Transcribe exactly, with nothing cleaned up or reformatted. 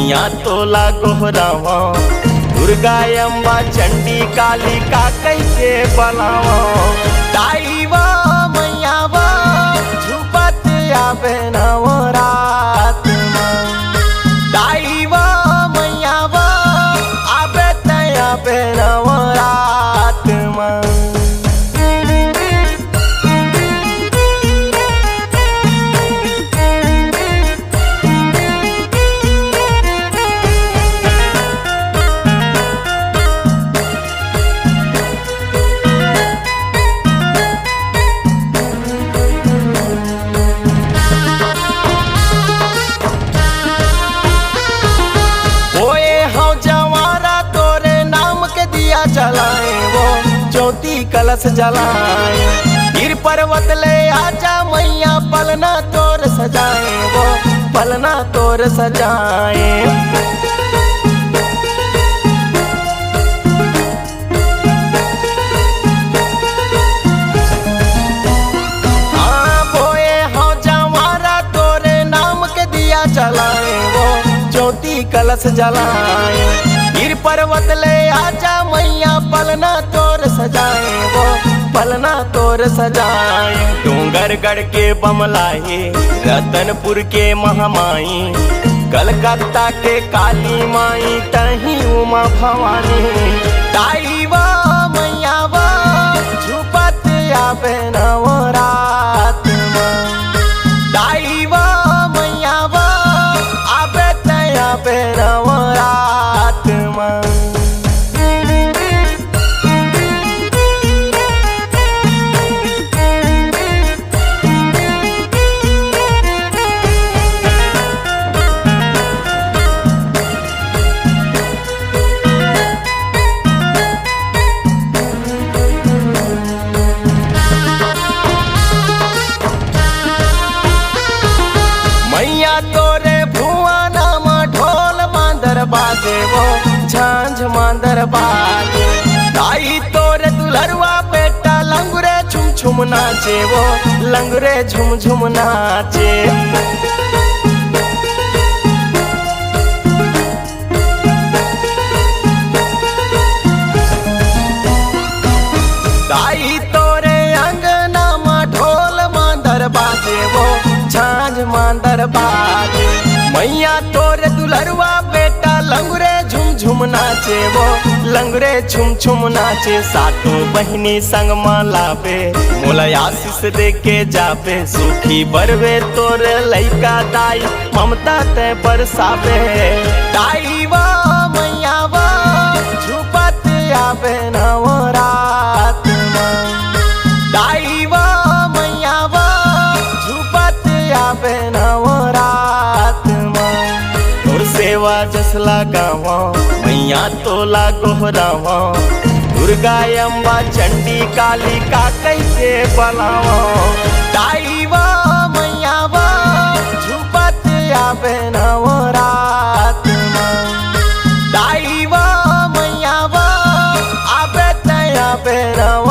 या तोला गोहरावं, दुर्गा अम्बा चंडी कालिका कहिके बलावं। दाई वा मइया वा, झुपत आबे नवरात म। दाई वा मइया वा, आबे तैं आबे नवरात म। होए हव जवारा तोरे नाम के दिया जलाए वो, ज्योति कलश जलाए। गिर पर्वत ले आजा मइया, पलना तोर सजाए वो, पलना तोर सजाए। हाँ, बोए हव जवारा तोरे नाम के दिया जलाए वो, ज्योति कलश जलाए। गिर पर्वत ले आजा मइया, पलना तोर सजाए वो, पलना तोर सजाए। डोंगरगढ़ के बमलाही, रतनपुर के महामाई, कलकत्ता के काली माई, तहीं उमा भवानी। दाई वा मइया वा, झुपत आबे नवरात म। दाई वा मइया वा, आबे तैं आबे नवरात म। मइया तोरे भुवना म ढोल मांदर बाजे वो, झांझ मांदर बाजे। दाई तोरे दुलरुआ बेटा लंगुरे झुम झुम नाचे वो, लंगुरे झुम झुम नाचे। दाई तोरे अंगना म ढोल मांदर बाजे वो, झांझ मांदर बाजे। मइया तोरे दुलरुआ बेटा लंगुरे झुम झुम नाचे वो, लंगुरे झुम झुम नाचे। सातों बहिनी संग म लाबे, मोला आशीष दे के जाबे। सुखी बरवे तोर लइका दाई, ममता तैं बरसाबे। दाई वा मइया वा, झुपत आबे नवरात म। दाई वा मइया वा, झुपत आबे नवरात म। तोर सेवा जस लगावं, मइया तोला गोहरावं। दुर्गा अम्बा चंडी कालिका कहिके बलावं। दाई वा मइया वा, झुपत आबे नवरात म। दाई वा मइया वा, आबे तैं आबे नवरात